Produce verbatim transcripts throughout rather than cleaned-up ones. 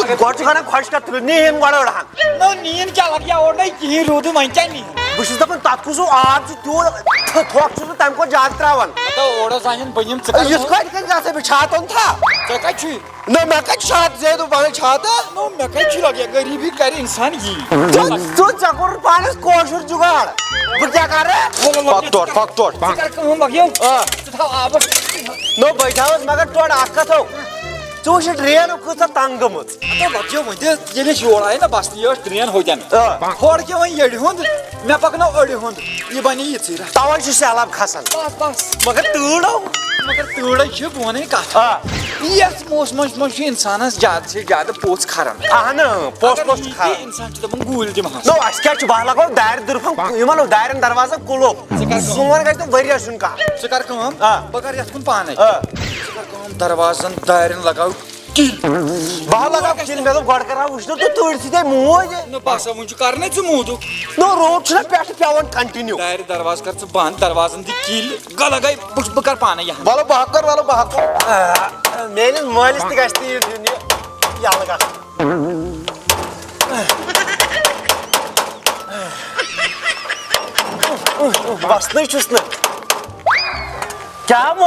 گۄڈٕ چھُکھ اَنان خۄشکَتھ تُلِتھ، نیٖن گۄڈٕ أڑہَن۔ نہ، نیٖن کیٛاہ لَگہِ ہا اورٕ؟ نہ، کِہیٖنۍ روٗدُے، وۄنۍ کیٛاہ نیٖن؟ بہٕ چھُس دَپان، تَتھ کُس ہیوٗ آب چھُ تیوٗت، تھۄکھ چھُس نہٕ تَمہِ کھۄتہٕ زیادٕ ترٛاوان۔ ہَتو، اوڑَس زَنٮ۪ن بٔنِم، ژٕ کَر یِتھ کٲٹھۍ کَتہِ گژھے بہٕ چھاتَن تھا؟ ژےٚ کَتہِ چھُے؟ نہ، مےٚ کَتہِ چھُ چھاتہٕ؟ ژےٚ دوٚپ بَنٲے چھاتہٕ؟ نہ، مےٚ کَتہِ چھُ لَگہِ؟ غریٖبی کَرِ اِنسان یی۔ ژٕ، ژٕ، ژےٚ کوٚرُتھ پانَس کٲشُر جُگاڑ۔ بہٕ کیٛاہ کَرٕ؟ وَلہٕ، وَلہٕ، پَک تورٕ، پَک تورٕ۔ ژٕ کَر کٲم، وَلہٕ یَو۔ آ۔ ژٕ تھاو آبَس۔ نو، بہٕ تھاوَس مگر تورٕ اَکھ کَتھ ہو۔ ژٕ وٕچھ یہِ ڈرٛین کۭژاہ تنٛگ گٔمٕژ۔ ہتو لۄکچو وۄنۍ تہِ ییٚلہِ أسۍ یور آیہِ نا بسنہٕ، یہِ ٲس ڈرین ہوٚتٮ۪ن۔ آ۔ ہورٕ کیٛاہ وۄنۍ یٔڈِ ہُنٛد، مےٚ پکنو أڈِ ہُنٛد، یہِ بنہِ یِژٕے رژھ۔ توے چھُ سہلاب کھسان۔ بس، بس۔ مگر تۭر ہو۔ مگر تۭرے چھِ، بہٕ ونے کتھ۔ آ۔ یتھ موسمس منٛز چھُ انسانس زیادٕ سے زیادٕ پوٚژھ کھران۔ اہن، پوٚژھ، اگر پوٚژھ چھُ یہِ کھران۔ انسان چھُ دپان گوٗلۍ دِمہس۔ نو، اسہِ کیٛاہ چھُ، بہٕ لگاو دارِ دُرفن، یِمن دارٮ۪ن دروازن کُلُف۔ ژٕ کر کٲم۔ سون گژھِ نہٕ ؤریس یُن کانٛہہ۔ ژٕ کر کٲم، آ۔ بہٕ کر یتھ کُن پانے۔ آ۔ ژٕ کر کٲم، دروازن دارٮ۪ن لگاو کِلۍ۔ بہٕ ہا لگاو کِلۍ، مےٚ دوٚپ گۄڈٕ کرٕ ہا وٕچھنہٕ تہٕ تۭرِ سۭتۍ موج۔ نہ بس، وۄنۍ چھُ کرنے ژٕ موٗدُک۔ نو، روٗد چھُنہ پٮ۪ٹھٕ پٮ۪وان continue۔ دارِ دروازٕ کر ژٕ بنٛد، دروازن دِ کِلۍ، گلہٕ گے بہٕ، بہٕ کرٕ پانے یہِ ہن۔ وَلہٕ بہٕ ہا کرٕ، وَلہٕ بہٕ ہا کرٕ۔ آ، میٲنِس مٲلِس تہِ گژھِ نہٕ یہِ دیُن یہِ یَلہٕ گژھُن۔ وَسنٕے چھُس نہٕ۔ کیٛاہ مو؟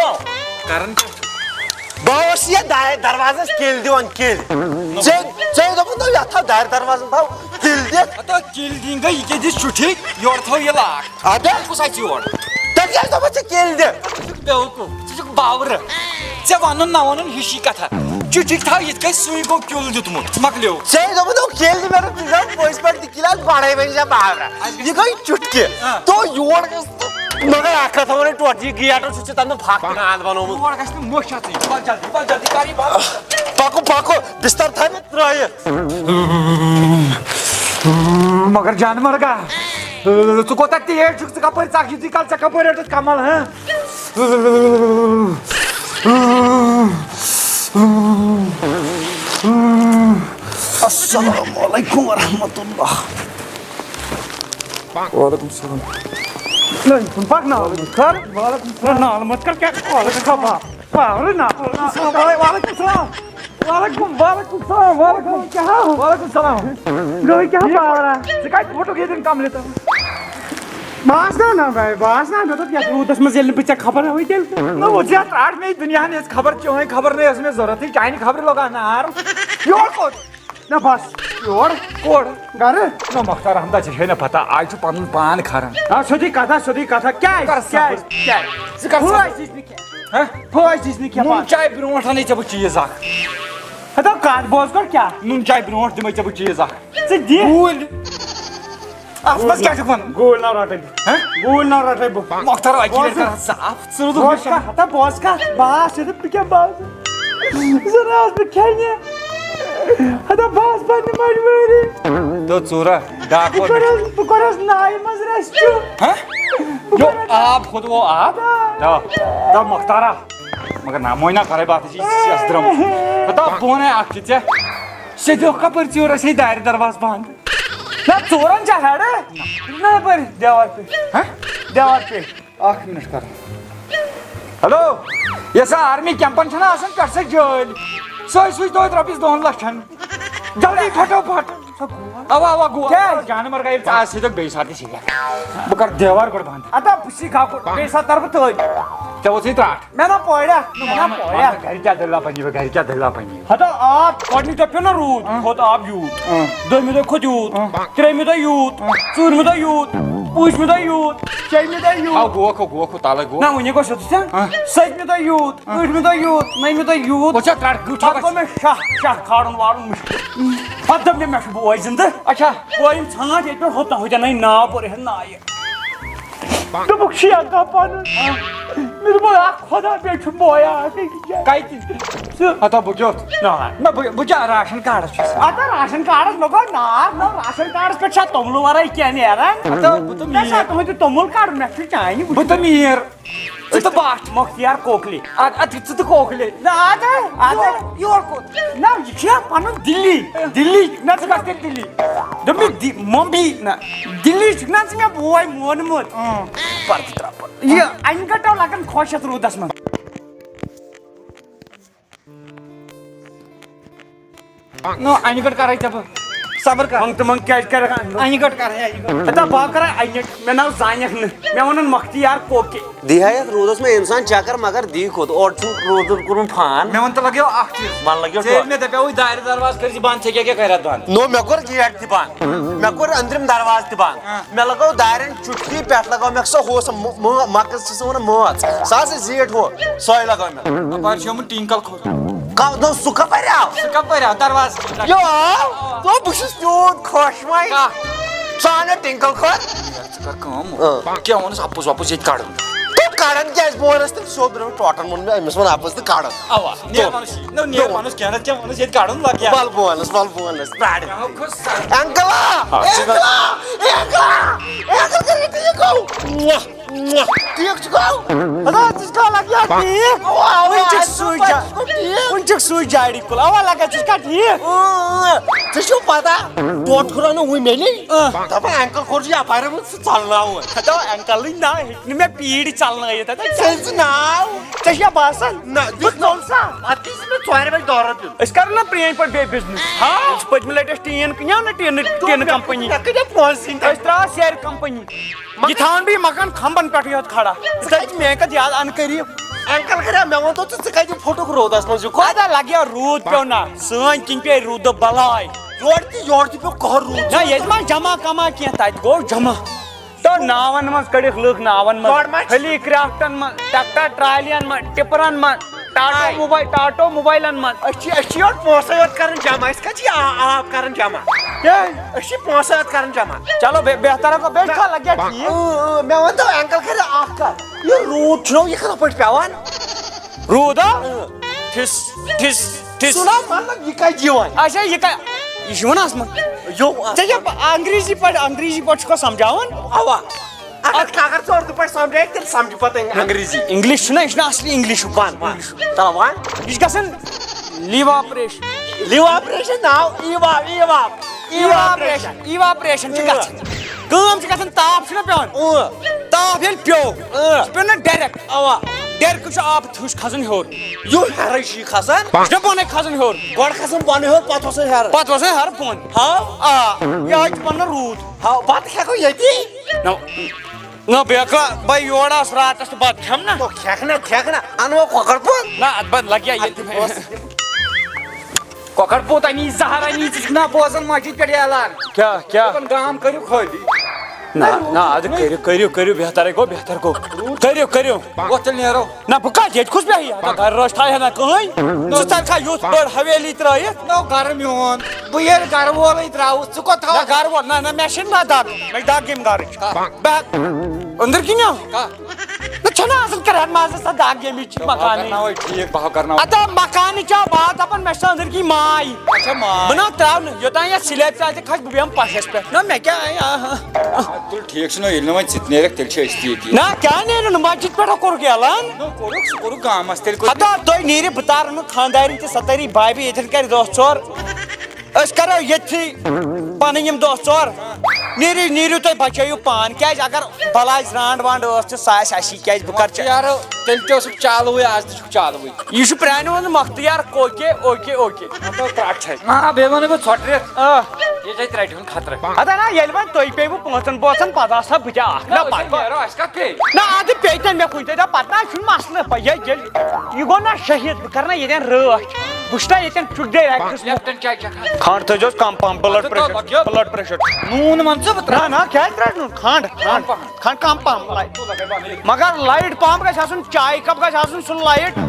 کران کیٛاہ چھُ؟ بہٕ اوسُس یَتھ دارِ دروازس کِلۍ دِوان، کِلۍ۔ ژےٚ، ژےٚ دوٚپُتھ نہ یَتھ تھاو دارِ دروازن تھاو کِلۍ دِتھ۔ ہتو کِلۍ دِنۍ گٔے، یہِ کیٛاہ دِژ چھُٹھی؟ یورٕ تھاو یہِ لاک۔ اَدٕ؟ کُس اَژِ یور؟ تیٚلہِ کیٛازِ دوٚپُتھ ژےٚ کِلۍ دِ؟ ژٕ چھُکھ بیوقوٗف، ژٕ چھُکھ باورٕ۔ ژےٚ وَنُن نہ وَنُن ہِشی کَتھا۔ چُٹھِک تھاو یِتھ کٔنۍ سُے گوٚو کِل دیُتمُت، ژٕ مۄکلیو۔ ژےٚ دوٚپُتھ نہ کِلۍ دِ، مےٚ دوٚپ ژٕ چھُکھ پٔزۍ پٲٹھۍ تہِ کِلۍ، اَتھ گۄڈَے ؤنۍ زِ باورٕ۔ یہِ گٔے چُٹکی۔ آ۔ تو یور گژھ تہٕ مگر اَکھ کَتھ وَنَے ٹوٹھ، یہِ گیٹ چھُ ژےٚ تَمہِ دۄہ پھَکھ ناد بَنومُت۔ یور گژھِ نہٕ مۄچھ اَژٕنۍ۔ وَل جلدی، وَل جلدی، کر یہِ بنٛد۔ پَکو، پَکو، بِستَر تھاو مےٚ ترٛٲیِتھ۔ مگر جانہٕ مرگا، ژٕ کوٗتاہ تیز چھُکھ، ژٕ کپٲرۍ ژکھ یُتُے کال، ژےٚ کپٲرۍ رٔٹٕتھ کمل، ہہ؟ السلام علیکم ورحمۃ اللہ۔ وعلیکم السلام۔ نہ، یہِ چھُنہٕ پکناوُن۔ کر؟ وعلیکم السلام۔ نہ، نہ، مت کر، کیٛاہ چھُکھ؟ وعلیکم السلام۔ پاورٕ نہ۔ وعلیکم السلام۔ وعلیکم، وعلیکم السلام، وعلیکم۔ گوٚو کیٛاہ؟ وعلیکم السلام۔ گوٚو کیٛاہ پاورا؟ ژٕ کَتہِ ووٚٹُکھ ییٚتٮ۪ن کملہِ تَل؟ بہٕ آس نا، نہ بھاے، بہٕ آس نا، مےٚ دوٚپ یَتھ روٗدَس منٛز ییٚلہِ نہٕ بہٕ ژےٚ خبر ہاوٕے تیٚلہِ۔ نہ، وۄنۍ ژےٚ ترٛاٹھ مےٚ یہِ دُنیاہَن ہِنٛز خبر، چٲنۍ خبر نہٕ ٲس مےٚ ضوٚرَتھٕے، چانہِ خبرِ لوٚگ اَنار۔ یور کوٚت؟ نہ بس، یور۔ کوٚر؟ گرٕ۔ نہ مۄختار احمد، ژےٚ چھے نہ پتہ، آز چھُ پنُن پان کھران۔ آ، سیوٚدُے کتھا، سیوٚدُے کتھا۔ کیٛازِ؟ ژٕ کر صبر۔ کیٛازِ؟ کیٛازِ؟ ژٕ کر صبر۔ فٲیدٕ چھُس نہٕ کینٛہہ۔ ہہ؟ فٲیدٕ چھُس نہٕ کینٛہہ نُن پتہٕ۔ چاے برونٛٹھ اَنے ژےٚ بہٕ چیٖز اکھ۔ ہتا کتھ بوز گۄڈٕ کیٛاہ؟ نُن چاے برونٛٹھ دِمے ژےٚ بہٕ چیٖز اکھ۔ ژٕ دِ۔ گوٗلۍ۔ اتھ منٛز کیٛاہ چھُکھ ونان؟ گوٗلۍ ناو رٹے بہٕ۔ ہہ؟ گوٗلۍ ناو رٹے بہٕ۔ مۄختار اکہِ لٹہِ بوز۔ کر ژٕ صاف۔ ژٕ روٗدُکھ بوز مےٚ کتھ، ہتا بوز کتھ۔ بہٕ آس ییٚتہِ، بہٕ کیٛاہ بوزٕ؟ زَن آس بہٕ کھٮ۪نہِ۔ ہتا بہٕ آس پننہِ مجبوٗری۔ تو ژوٗرا، ڈاکھ بہٕ ووٚن مےٚ۔ کَرٕ حظ، بہٕ کَرٕ حظ نایہِ منٛز rescue۔ ہہ؟ بہٕ یو کَرٕ حظ آب کھوٚت وو آب۔ ہتا۔ دا، دا مۄختارا۔ مگر نہ، موینا کَرے باتھ جی، یَس درٛمُت۔ ہتا بہٕ وَنے اَکھ چیٖز ژےٚ۔ ژےٚ دیُکھ کَپٲرۍ ژیوٗر اَسہِ ہے دارِ دروازٕ بنٛد؟ نہ، ژورَن چھا ہٮ۪رٕ؟ نہ، یَپٲرۍ دیوار پٮ۪ٹھ۔ ہہ؟ دیوار پٮ۪ٹھ۔ اکھ منٹ کر۔ ہیلو، یۄس سۄ آرمی کیمپن چھنہ آسان پٮ۪ٹھ سۄ جٲلۍ، سۄے سوٗزۍ توتہِ رۄپیس دۄن لچھن۔ جلدی پھٹو پھٹ۔ اوا، اوا، گوٚو۔ کیٛازِ؟ جانہٕ مرگا ییٚلہِ ژٕ آز سیٚدکھ بیٚیہِ ساتہٕ تہِ سیٚدکھ۔ بہٕ کرٕ دیوار گۄڈٕ بنٛد۔ ادا بہٕ چھُسٕے گاکُر، بیٚیہِ ساتہٕ ترٕ بہٕ تٔتھۍ۔ ژےٚ ووٚژھُے ترٛٹھ۔ مےٚ نا پورا، مےٚ نا پورا۔ گرِ کیٛاہ دٔلیٖلہ بنہِ، گرِ کیٛاہ دٔلیٖلہ بنہِ؟ ہتا آب، گۄڈٕنیُک دۄہ پیوٚو نا روٗد، اۭں۔ کھوٚت آب یوٗت۔ اۭں۔ دوٚیمہِ دۄہ کھوٚت یوٗت۔ اۭں۔ ترٛیٚیمہِ دۄہ یوٗت۔ اۭں۔ ژوٗرمہِ دۄہ یوٗت۔ پوٗنٛژمہِ دۄہ یوٗت۔ شیٚیمہِ دۄہ یوٗت۔ آو گوکھو، گوکھو، تَلَے گوکھو۔ نہ، وُنہِ گوٚو سیوٚدُے ژےٚ۔ اۭں۔ سٔتمہِ دۄہ یوٗت۔ اۭں۔ ٲٹھمہِ دۄہ یوٗت۔ نٔیمہِ دۄہ یوٗت۔ وۄنۍ چھا ترٛٹھ گُٹھا پَتہٕ گوٚو مےٚ شاہ، شاہ کھالُن والُن مُشکِل۔ پَتہٕ دوٚپ مےٚ، مےٚ چھُ بوے زِندٕ۔ اچھا۔ بوے یِم ژھانٛٹھ ییٚتہِ پٮ۪ٹھ ہوٚتام، ہوٚتٮ۪ن ناو پوٚر ہٮ۪تھ نایہِ۔ دوٚپُکھ شیخ گاہ پَنُن۔ مےٚ دوٚپ اَکھ خۄدا بیٚیہِ چھُ بویا اَکھ أکِس جایہِ۔ کَتہِ؟ سُہ۔ ہتا بہٕ کیُتھ؟ نہ۔ نہ، بہٕ، بہٕ کیٛاہ راشن کارڈس چھُس؟ ہتا راشن کارڈس مےٚ گوٚو نار، نہ راشن کارڈس پٮ۪ٹھ چھا توٚملہٕ ورٲے کینٛہہ نیران؟ ہتا بہٕ تہٕ مےٚ چھا میٖر۔ تُہٕنٛدِ توٚمُل کاڈُن؟ مےٚ چھُ چانہِ وٕچھُن۔ بہٕ تہٕ میٖر۔ ژٕ تہٕ بَٹھ۔ مۄختیار کوکلے۔ اَدٕ، اَدٕ ژٕ تہٕ کوکلے۔ نہ، اَدٕ، اَدٕ۔ یور، یور کوٚت؟ نہ، یہِ چھُ پَنُن دِلی۔ دِلی، نہ ژٕ گژھ تیٚلہِ دِلی۔ دوٚپمَے دِ-، ممبی نہ۔ دِلی چھُکھ نہ ژٕ مےٚ بوے مونمُت۔ اۭں۔ پَرٕ تہِ ترٛاو پَتہٕ۔ یہِ اَنہِ گَٹو لَگان خۄش یَتھ روٗدَس منٛز۔ نو، انہِ گٔٹ کرے ژےٚ بہٕ۔ صبر کر۔ منٛگ تہٕ منٛگ کیٛازِ کرکھ؟ انہِ گٔٹ کرے، انہِ گٔٹ۔ ہتا بہٕ کرے انہِ گٔٹ۔ مےٚ ناو زانکھ نہٕ۔ مےٚ ووٚنُن مۄختی یار کوکہِ۔ دی ہا یتھ روٗدس منٛز انسان چکر، مگر دی کوٚت؟ اورٕ چھُ روٗدُن کوٚرمُت فان۔ مےٚ ووٚن تہٕ لگیو اکھ چیٖز۔ ون لگیو ژےٚ ییٚلہِ کیٛاہ؟ مےٚ دپیوُے دارِ دروازٕ کٔرۍ زِ بنٛد، ژےٚ کیٛاہ کیٛاہ کَرِ اَتھ بنٛد؟ نو، مےٚ کوٚر گیٹ تہِ بنٛد۔ مےٚ کوٚر أنٛدرِم دروازٕ تہِ بنٛد۔ ہاں۔ مےٚ لگٲو دارٮ۪ن چُٹکی، پٮ۪ٹھ لگٲو مےٚ سۄ ہُہ، سۄ مۄ-، مۄ-، مۄکٕر چھِ سۄ وَنان مٲژ۔ سۄ ہسا زیٖٹھ ہُہ، سۄے لگٲو مےٚ۔ اَپٲرۍ چھُ آمُت ٹِنکل کھوٚت۔ کا-، نو، سُہ کپٲرۍ آو؟ سُہ کپٲرۍ آو؟ دروازٕ پٮ۪ٹھ۔ یہِ آو؟ تو بہٕ چھُس تیوٗت خۄش وۄنۍ۔ کَتھ؟ سُہ آو مےٚ ٹِنکل کھوٚت۔ ژٕ کر کٲم، اۭں۔ کیٛاہ ووٚنُس اَپُز وَپُز ییٚتہِ کَڑُن؟ تو کَڑان کیٛازِ؟ بہٕ وَنس تٔمِس سیوٚد، دوٚپمَس ٹوٹن ووٚن مےٚ أمِس وَن اَپُز تہٕ کَڑان۔ اَوا، نیر وَنُس، نہ، نیر وَنُس کینٛہہ نہ، کینٛہہ وَنُس ییٚتہِ کَڑُن لَگہِ ہا۔ وَل بہٕ وَنس، وَل بہٕ وَنس، پرٛارِ۔ کیٛاہ ہو کھوٚت سَر؟ انکلا! آ، ژٕ انکلا! انکل کٔرِو ٹھیٖک ہو۔ ٹھیٖک چھُکھا؟ ہتا، ژٕ چھُکھا لگیا ٹھیٖک؟ اَوا، اَوا، وٕنہِ چھُکھ اَصٕل سُے پٲٹھۍ جا-، چھُکھ ٹھیٖک؟ وٕنہِ چھُکھ سُے جاڑی کُل۔ اَوا لگان، ژٕ چھُکھا ٹھیٖک؟ اۭں، اۭں۔ ژےٚ چھُو پتہ، ٹوٹھ ہُراونہٕ وٕنۍ مےٚ نِش؟ اۭں۔ دَپان انکل کھوٚر چھُ یپارٮ۪ن منٛز ژٕ ژلناوُن۔ ہتا، انکلٕے نا ہیٚکہِ نہٕ مےٚ پیٖڈ ژلنٲیِتھ۔ ہتا، ژےٚ ژٕ ناو۔ ژےٚ چھےٚ باسان؟ نہ، بہٕ ژوٚل سا؟ اَتھ کیٛاہ چھِ مےٚ ژورِ بجہِ دورٕ دیُن؟ أسۍ کرو نا پرٛٲنۍ پٲٹھۍ بیٚیہِ بِزنِس۔ ہاں؟ أسۍ پٔتمہِ لٹہِ ٲسۍ ٹیٖن، یہِ اوٚن نہٕ ٹیٖنہٕ، ٹیٖنہٕ کمپنی۔ مےٚ کۭتیٛاہ پونٛسہٕ زیٖنۍ تۄہہِ؟ أسۍ ترٛاوو سیرِ کمپنی۔ مگر یہِ تھاوان بہٕ یہِ مکان کھمبن پٮ۪ٹھٕے یوت کھڑا۔ ژٕ کتہِ میٛانہِ کتہِ یاد ان قریب۔ انکل خراب، مےٚ وَن تو ژٕ، ژٕ کتہِ پھُٹُکھ روٗدس منٛز یہِ کھوٚت؟ ادا لگہِ ہا روٗد پیوٚو نا، سٲنۍ کِنۍ پیٚیہِ روٗدٕ بلاے۔ یورٕ تہِ، یورٕ تہِ پیوٚو قہر روٗد۔ نہ، ییٚتہِ ما جمع کما کینٛہہ، تتہِ گوٚو جمع۔ تو ناون منٛز کٔڑِکھ لُکھ، ناون منٛز، گۄڈٕ ما چھِ ہیلی کرافٹن منٛز، ٹریکٹر ٹرالیَن منٛز، ٹپرن منٛز، ٹاٹو آے۔ موبایل، ٹاٹو موبایلن منٛز۔ أسۍ چھِ، أسۍ چھِ یورٕ پونٛسے یوت کران جمع، أسۍ کتہِ چھِ آ-، آب کران جمع؟ کیٛازِ؟ أسۍ چھِ پونٛسے یوت کران جمع۔ چلو، بے-، بہتر گوٚو، بیٚیہِ چھا لگیا ٹھیٖک؟ اۭں، اۭں، مےٚ ؤنۍ تو انکل خٲرے اکھ کتھ، یہِ روٗد چھُنو، یہِ کِتھ پٲٹھۍ پٮ۪وان؟ روٗد ہا؟ اۭں۔ ٹھِس، ٹھِس، ٹھِس۔ سُہ نا مطلب، یہِ کتہِ یِوان؟ اچھا، یہِ کا-، یہِ چھُ یِوان آسمان۔ یو ژےٚ کیٛاہ انگریزی پٲٹھۍ، انگریزی پٲٹھۍ چھُکھا سمجھاوان؟ اوا۔ اگر، اگر ژٕ اردو پٲٹھۍ سمجھایکھ، تیٚلہِ سمجھِ پتہٕ انگریزی۔ انگلش چھُنہ، یہِ چھُنہ اصلی انگلشُک۔ ون، ون۔ تَلہٕ ون۔ یہِ چھُ گژھان live operation. Live operation now ایوا، ایوا۔ ایوا آپریشن، ایوا آپریشن چھُ گژھان۔ کٲم چھِ گژھان، تاپھ چھُنہ پٮ۪وان۔ اۭں۔ تاپھ ییٚلہِ پیوٚو، اۭں۔ سُہ پیوٚو نہ ڈایریکٹ۔ اوا۔ ڈایریکٹ چھُ آب تھوٚش کھسان ہیوٚر۔ یو ہیرے چھُ یہِ کھسان۔ یہِ چھُنہ بۄنے کھسان ہیوٚر۔ گۄڈٕ کھسان بۄنہٕ ہیوٚر، پتہٕ وسان ہیرٕ۔ پتہٕ وسان ہیرٕ بۄن۔ ہاو۔ آ، یہِ حظ چھُ بنان روٗد۔ ہاو، بتہٕ کھٮ۪کو ییٚتی۔ نہ، نہ، بہٕ ہٮ۪کہٕ بہٕ یور آس راتس تہٕ بتہٕ کھٮ۪مہٕ نہ۔ تو کھٮ۪کھ نہ، کھٮ۪کھ نہ، انو کۄکر پوٗت۔ نہ، اتھ بنہٕ لگہِ ہا ییٚتہِ۔ کۄکر پوٗت اَنی، زہر اَنی، ژٕ چھُکھ نا بوزان مسجد پٮ۪ٹھ اعلان؟ کیٛاہ، کیٛاہ؟ دَپان گام کٔرِو خٲلی۔ نہ، نہ، ادٕ کٔرِو، کٔرِو، کٔرِو، بہترے گوٚو، بہتر گوٚو۔ کٔرِو، کٔرِو۔ وۄتھ تیٚلہِ نیرو۔ نہ، بہٕ کتہِ، ییٚتہِ کُس بیٚہہِ؟ اَتھ گرٕ رٲچھ تھایہِ ہا نہ کٕہٕنۍ۔ ژٕ ژَلکھا یُتھ بٔڑ حویلی ترٲیِتھ؟ نو گرٕ میون، بہٕ ییٚلہِ گرٕ وولٕے درٛاوُس، ژٕ کوٚت نہ، تھاوَکھ؟ گرٕ وول، نہ، نہ، مےٚ چھِنہٕ نہ دَگ، مےٚ چھِ دَگ ییٚمہِ گرٕچ۔ کَتھ؟ بہٕ ہٮ۪کہٕ أنٛدٕر کِنۍ یَو؟ کَتھ؟ نہ، چھَنہٕ آسان کَران منٛزٕ سۄ دَگ ییٚمِچ بہٕ مکانٕے۔ کرناوَے ٹھیٖک، بہٕ کرناوَے۔ اَدا مکانٕچ آ بات دَپان، مےٚ چھِ أنٛدٕرۍ کِنۍ ماے۔ اچھا، ماے۔ بہٕ نہ ترٛاو نہٕ، یوٚتام یَتھ سِلیب تہِ آسہِ کھَسہِ، بہٕ بیٚہمہٕ پَشَس پٮ۪ٹھ۔ نہ، مےٚ کیٛاہ، آ، آ۔ تُل، ٹھیٖک چھُ، نہ، ییٚلہِ نہٕ وۄنۍ ژٕ تہِ نیرَکھ، تیٚلہِ چھِ أسۍ تہِ ییٚتی۔ نہ، کیٛاہ نیرِ نہٕ؟ مسجد پٮ۪ٹھ کوٚرُکھ اعلان۔ نہ، کوٚرُکھ، سُہ کوٚرُکھ گامَس، تیٚلہِ کوٚر۔ ہتا، تُہۍ نیٖرِو، بہٕ تارٕ نہٕ خانٛدارِنۍ تہِ، سۄ تٲری بھابھی ییٚتٮ۪ن کَرِ دۄہ ژور۔ أسۍ کَرو ییٚتھی پَنٕنۍ یِم دۄہ ژور۔ نیٖرِو، نیٖرِو تُہۍ، بَچٲیِو پان۔ کیٛازِ اگر بَلاے زرٛانٛڈ وانٛڈ ٲس تہٕ سۄ آسہِ اَسی، کیٛازِ بہٕ کَرٕ چا-، یارو، تیٚلہِ تہِ اوسُکھ چالوٕے، آز تہِ چھُکھ چالوٕے۔ یہِ چھُ پرٛانہِ ہُنٛد مۄختیار، اوکے، اوکے، اوکے۔ مطلب، ترٛٹھ چھے۔ آ، بیٚیہِ وَنَے بہٕ ژھۄٹرِتھ۔ آ۔ یہِ چھے ترٛٹہِ ہُنٛد خطرٕ۔ ہتا نا، ییٚلہِ وۄنۍ تُہۍ پیٚیِوٕ پانٛژَن بٲژَن، پَتہٕ آسہٕ ہا بہٕ تہِ اَکھ۔ نہ، نہ، أسۍ پَتہٕ ہے نیرو، اَسہِ کَتھ پیٚیہِ؟ نہ، اَدٕ پیٚیہِ تَمہِ مےٚ کُنہِ تہِ دۄہ، پَتہٕ نہ چھُنہٕ مسلہٕ۔ پَتہٕ ییٚلہِ، ییٚلہِ یہِ گوٚو نہ شہیٖد، بہٕ کَرٕ نہ ییٚتٮ۪ن رٲچھ۔ بہٕ چھُس نہ ییٚتٮ۪ن چُکدے رَٹہِ قٕسمُک۔ لیپٹن چاے چَکھ۔ کھنٛڈ تھٲیزیوس کَم پَہَم، blood اَدٕ تہٕ pressure، لَگیو۔ Blood pressure۔ نوٗن وَن ژٕ، بہٕ ترٛاوٕ۔ نہ، نہ، کیٛازِ ترٛٹھ نوٗن؟ کھنٛڈ، کھنٛڈ۔ کَم پَہَم۔ کَم پَہَم۔ مگر light pump گژھِ آسُن، چایہِ cup گژھِ آسُن، سُہ light۔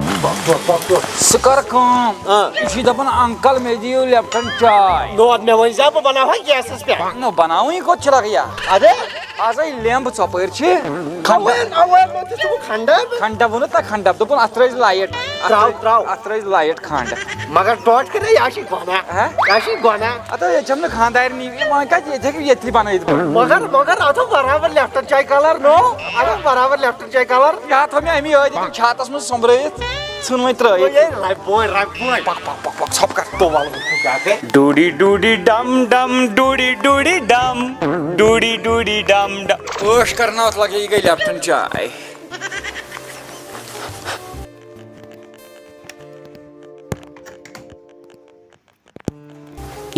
ژٕ کر کٲم، اۭں۔ یہِ چھُے دَپان، "انکل، مےٚ دِیِو لیپٹن چاے۔" نوت مےٚ ؤنۍ زِ بہٕ بَناوہا گیسَس پٮ۪ٹھ۔ نو، بَناوٕنۍ کوٚت چھِ لَگان؟ اَدٕ؟ آز ہے لیمب ژۄپٲرۍ چھِ۔ اَوَے، اَوَے، مےٚ دیُت ژٕ کھنٛڈ۔ کھنٛڈ ووٚنُتھ نہ، کھنٛڈ۔ دوٚپُن، "اَتھ ترٛٲیزِ light۔ اَتھ ترٛاو، ترٛٲیزِ، ترٛاو۔ اَتھ ترٛٲیزِ light کھنٛڈ۔" مگر ٹوٹھ کٔرِتھ، یہِ چھِ گۄناہ۔ ہہ؟ یہِ چھِ گۄناہ۔ اَدٕ ییٚتہِ چھَم نہٕ خانٛدارِنی، وۄنۍ کَتہِ، ییٚتہِ ہیٚکہِ ییٚتھی بَنٲیِتھ بہٕ۔ مگر، مگر اَتھ اوس برابر لیپٹن چاے colour نوٚو۔ اَتھ اوس برابر لیپٹن چاے colour۔ یہِ ہا تھوٚو مےٚ اَمی ٲدۍ چھاتَس منٛز سوٚمبرٲیِتھ، ژھٕن وۄنۍ ترٛٲیِتھ۔ ہے، رَبہِ بوے، رَبہِ بوے۔ پَک، پَک، پَک، پَک، ژھۄپہٕ کَر۔ تو وَلہٕ وۄنۍ کیٛاہ گٔے؟ ڈوٗڈی ڈوٗڈی ڈم ڈم، ڈوٗڈی ڈوٗڈی ڈم ڈم، ڈوٗڈی ڈوٗڈی ڈم ڈم۔ عٲش کَرناوَتھ لَگے، یہِ گٔے لیپٹن چاے۔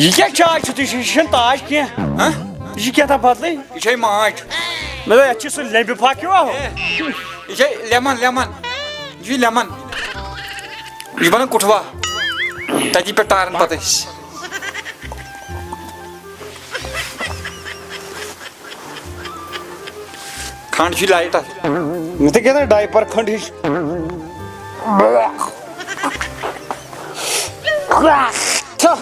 یہِ کیٛاہ چاے چھِ تُہۍ؟ یہِ چھَنہٕ تاج کینٛہہ۔ ہہ؟ یہِ کیٛاہ تھا بدلٕے؟ یہِ چھے ماچھ۔ مےٚ دوٚپ، یَتھ چھِ سُہ لیٚمبہِ پھَکھ ہیوٗ اَہو۔ اے، یہِ چھے لیمن، لیمن۔ یہِ چھُے لیمن۔ یہِ چھُ بنان کُٹھوا۔ تَتی پٮ۪ٹھ ٹاران پتہٕ أسۍ۔ کھنٛڈ چھُے لایٹ اَتھ۔ مےٚ تہِ کیٛاہ تام ڈایپر کھنٛڈ ہِش۔ تھو۔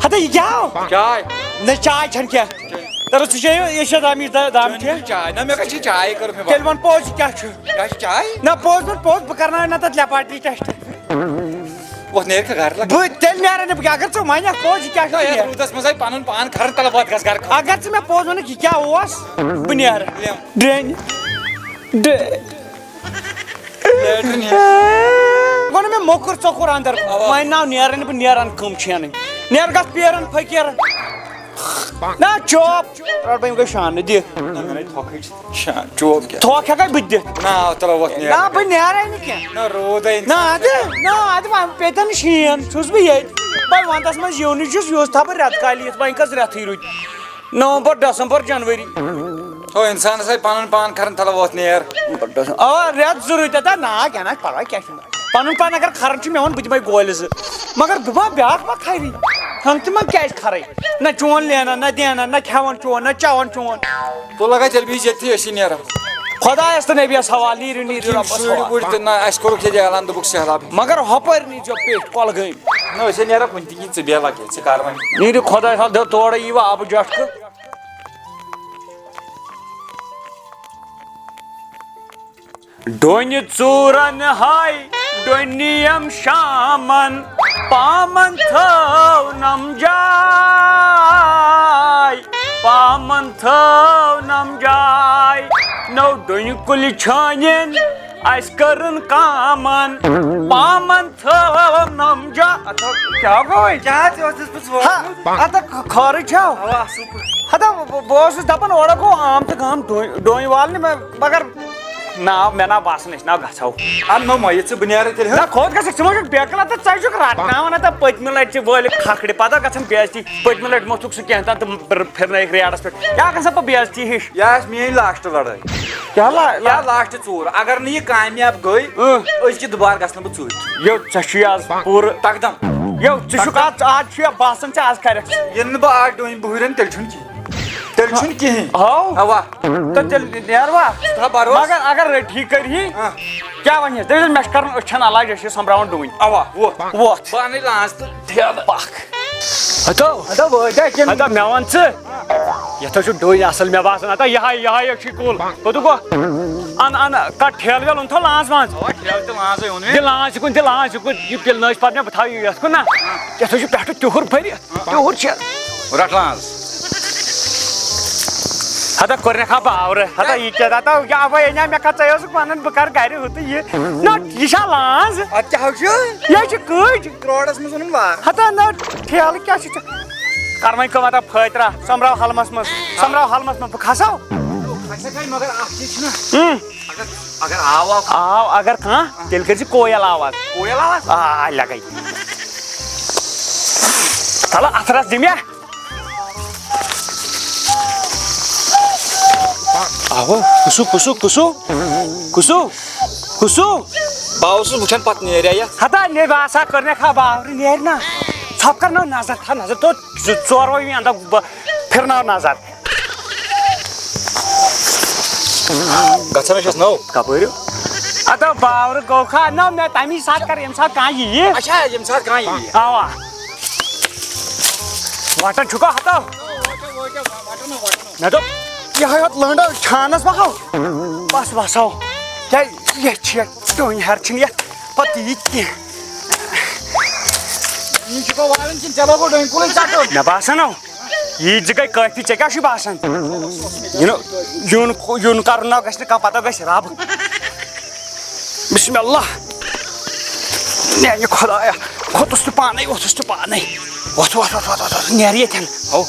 ہتا، یہِ کیٛاہ ہو؟ چاے۔ نہ، چاے چھَنہٕ کینٛہہ۔ دَپُس، ژٕ چیٚیو یہِ چھےٚ دامِچ دا-، دام چیٚنۍ کینٛہہ؟ چھِ چاے۔ نہ، مےٚ کَتہِ چھِ چاے کٔرمٕژ مےٚ تیٚلہِ وَن پوٚز، یہِ کیٛاہ چھُ؟ یہِ چھِ چاے؟ نہ، پوٚز وَن پوٚز، بہٕ کَرناوَے نہ تَتھ لیبارٹری ٹیسٹ۔ وۄتھ نیرِ کھا گَرٕ لَگ۔ بہٕ تیٚلہِ نیرٕ نہٕ بہٕ کینٛہہ۔ اگر ژٕ وَنَکھ پوٚز، یہِ کیٛاہ چھُ؟ ہے، یَتھ روٗدَس منٛز آے پَنُن پان کھَران تَلہٕ وَتھ گژھ گَرٕ خۄش۔ اگر ژٕ مےٚ پوٚز وَنَکھ، یہِ کیٛاہ اوس؟ بہٕ نیرٕ۔ لیٚم۔ ڈرٛینہِ۔ ڈرٛینہِ۔ لیٹرِن ہیٚتھ۔ گوٚو نہٕ مےٚ موٚکُر ژۄکُر اندر۔ اوا۔ وۄنۍ ناو نیران بہٕ نیران کٕم چھینٕے۔ نیر گژھ پیرن فقیرن۔ نہ چوپ۔ رٹ بہٕ یِم گٔے شانہٕ دِ۔ نہ، مےٚ نے تھۄکھٕے چھِ شان، چوپ کیٛاہ؟ تھۄکھ ہٮ۪کے بہٕ تہِ دِتھ۔ نہ، آو تلو وۄتھ نیر۔ نہ، بہٕ نیرے نہٕ کینٛہہ۔ نہ، روٗدے نہ، اَدٕ، نہ، اَدٕ وۄنۍ پیٚتن شیٖن، چھُس بہٕ ییٚتہِ۔ وۄنۍ ونٛدس منٛز یِونٕے چھُس، یُس تھاو بہٕ رٮ۪تہٕ کالی یِتھ، وۄنۍ کس رٮ۪تھٕے روٗدۍ۔ نومبر، دسمبر، جنؤری۔ ہو، انسانس آے پنُن پان کھرن تھلہٕ ووتھ نیر۔ آ، رٮ۪تھ زٕ رٕتۍ تہٕ نا، کینٛہہ نہ، پرواے کینٛہہ چھُنہٕ۔ پنُن پان اگر کھران چھُ، مےٚ ووٚن، بہٕ دِمے گولہِ زٕ۔ مگر بہٕ ما بیٛاکھ ما کھرِ؟ ہنٛگ تہٕ منٛگ کیٛازِ کھرے؟ نہ چون لینا، نہ دینا، نہ کھٮ۪وان چون، نہ چٮ۪وان چون۔ تُل لگا تیٚلہِ بِہِو ییٚتھی، أسۍ چھِ نیران۔ خۄدایس تہٕ نبیَس حوالہٕ، نیٖرِو، نیٖرِو، یِم رۄبس شُرۍ حوالہٕ۔ وُرۍ تہٕ نہ، اَسہِ کوٚرُکھ ییٚتہِ اعلان، دوٚپُکھ سہلاب۔ مگر ہۄپٲرۍ نیٖرزیو پیٚٹھۍ کۄلگٲمۍ۔ نہ، أسۍ ہے نیرو کُنہِ تہِ، یہِ ژٕ بیٚہہ لگے، ژٕ کر وۄنۍ۔ نیٖرِو خۄدایس حوالہٕ، دِ تورے یی وۄنۍ آبہٕ جٹکہٕ۔ ڈوٗنہِ ژوٗرن ہاے، ڈوٗنِم شامن، پامن تھٲونم جاے، پامن تھٲونم جاے۔ نو ڈوٗنہِ کُلۍ چھٲنِن، اسہِ کٔرٕن کامن، پامن تھٲونم جاے۔ اَتھ کیٛاہ گوٚو وۄنۍ؟ کیٛاہ تہِ اوس دِژمٕژ ہا، ووٚنمُت؟ اَتھ خٲرٕے چھا؟ اَوا، اَصٕل پٲٹھۍ۔ ہتا، بہٕ، بہٕ اوسُس دَپان، اورٕ گوٚو عام تہٕ گام ڈوٗنۍ، ڈوٗنۍ والنہِ، مےٚ، مگر ناو، مےٚ ناو باسان، أسۍ ناو گژھو۔ اَدٕ نہ، مہ یہِ ژٕ، بہٕ نیرٕ تیٚلہِ، ہہ؟ نہ، کوٚت گژھکھ؟ ژٕ ما چھُکھ بیکلا تہٕ ژٕ چھُکھ رٹناوان، ہتا، پٔتمہِ لٹہِ تہِ وٲلِکھ کھکھرِ، پتہٕ گژھان بے عزتی۔ پٔتمہِ لٹہِ موتھُکھ سُہ کینٛہہ تام تہٕ پھر-، پھِرنٲیِکھ ریڈس پٮ۪ٹھ۔ یا گژھان پتہٕ بے عزتی ہِش۔ یہِ آسہِ میٛٲنۍ لاسٹ لڑٲے۔ کیٛاہ لا-، یا لا-، لاسٹ ژوٗر۔ اگر نہٕ یہِ کامیاب گٔے، اۭں۔ أزۍ کہِ دُبارٕ گژھٕ نہٕ بہٕ ژوٗرِ۔ یو، ژےٚ چھُے آز پوٗرٕ۔ تقدم۔ یو، ژٕ چھُکھ آز، آز چھُ یہِ باسان، ژےٚ آز کَرٮ۪کھ۔ ییٚلہِ نہٕ بہٕ آز ڈوٗنۍ بُہرٮ۪ن، تیٚلہِ چھُنہٕ کِہیٖنۍ۔ تیٚلہِ چھُنہٕ کِہیٖنۍ۔ ہاو؟ اَوا۔ تہٕ تیٚلہِ نیروا؟ ژٕ تھاو بروسہٕ۔ مگر اگر رٔٹھی کٔرۍ ہی، آ۔ کیٛاہ وَنہِ؟ دٔپۍ، مےٚ چھُ کَرُن، أچھَن علاج، أسۍ چھِ سۄمبراوان ڈوٗنۍ۔ اَوا، ووٚتھ۔ ووٚتھ۔ بہٕ اَنَے لانٛژ تہٕ ٹھیلہٕ پَکھ۔ ہَتو۔ ہَتو وٲتۍ کِنہٕ؟ ہَتو، مےٚ وَن ژٕ۔ یَتھ حظ چھُ ڈوٗنۍ اَصٕل، مےٚ باسان۔ ہَتو، یِہوٚے، یِہوٚے اَکھ چھُے کُل۔ کوٚت گوٚو؟ اَن، اَن، کَتھ ٹھیلہٕ ویلہٕ اوٚن تھو لانٛژ وانٛژ۔ اَوا، ٹھیلہٕ تہِ لانٛژٕے اوٚن مےٚ۔ دِ لانٛژ یِکُن، دِ لانٛژ یِکُن۔ یہِ پِلنٲوِس پَتہٕ مےٚ، بہٕ تھاوٕ یہِ یَتھ کُن نا۔ یَتھ حظ چھُ پٮ۪ٹھٕ تیُہُر بٔرِتھ۔ تیوٗر چھِ۔ رَٹھ لانٛز۔ ہتا کوٚرنَکھ ہا باورٕ۔ ہتا یہِ کیٛاہ دَپہٕ؟ یہِ اَوَے اَنیٛا مےٚ کَتھ، ژٕ ٲسٕکھ وَنان بہٕ کَرٕ گَرِ ہُہ تہٕ یہِ۔ نہ، یہِ چھا لانٛز؟ اَدٕ کیٛاہ حظ چھُ؟ یہِ حظ چھِ کٔج۔ کرٛوڑَس منٛز اوٚنُم وار۔ ہتا نہ، ٹھیلہٕ کیٛاہ چھُ ژےٚ؟ کَر وۄنۍ کٲم، ہتا پھٲترا، سۄمبراو ہَلمَس منٛز۔ سۄمبراو ہَلمَس منٛز، بہٕ کھَسو؟ کھَسکھ ہے، مگر اَکھ چیٖز چھُنہ۔ اۭں۔ اگر، اگر آو، آو۔ آو، اگر کانٛہہ، تیٚلہِ کٔرۍ زِ کویل آواز۔ کویل آواز؟ آ، لَگَے۔ تَلہٕ اَتھٕ رَس دِ مےٚ۔ آہو، کُسو، کُسو، کُسو، کُسو، کُسو۔ بہٕ اوسُس وٕچھان پتہٕ نیرِ یا۔ ہتا نے باسا کٔرنَکھ ہا باورٕ نیرِ نا۔ ژھۄپہٕ کر نو نظر، تھا نظر تو ژٕ ژور وۄنۍ اندک بہٕ پھرناو نظر۔ گژھان چھس نو۔ کپٲرۍ؟ ہتا باورٕ گوٚو کھا نو مےٚ تمی ساتہٕ کر ییٚمہِ ساتہٕ کانٛہہ یِیہِ۔ اچھا، ییٚمہِ ساتہٕ کانٛہہ یِیہِ۔ اوا۔ وٹان چھُکھا ہتو؟ مےٚ دوٚپ، یِہوٚے ہوت لٔنٛڈ چھانَس وَہو۔ بَس وَسو۔ کیٛازِ یَتھ چھِ یَتھ ڈوٗنۍ ہَر چھِنہٕ یَتھ پَتہٕ یہِ کینٛہہ۔ یہِ چھُکھ والان کِنہٕ ژےٚ لوگُو ڈوٗنۍ کُلُے ژَٹُن؟ مےٚ باسان او، ییٖتۍ زٕ گٔے کٲفی، ژےٚ کیٛاہ چھُے باسان؟ یہِ نہٕ یُن، یُن کَرُن نہ گژھِ نہٕ کانٛہہ، پَتہٕ گژھِ رَب۔ بسم اللہ۔ میانہِ خۄدایا، کھوٚتُس تہِ پانے، ووٚتھُس تہِ پانے۔ وۄتھ، وۄتھ، وۄتھ، وۄتھ، وۄتھ، وۄتھ، نیر ییٚتٮ۪ن۔ ہو۔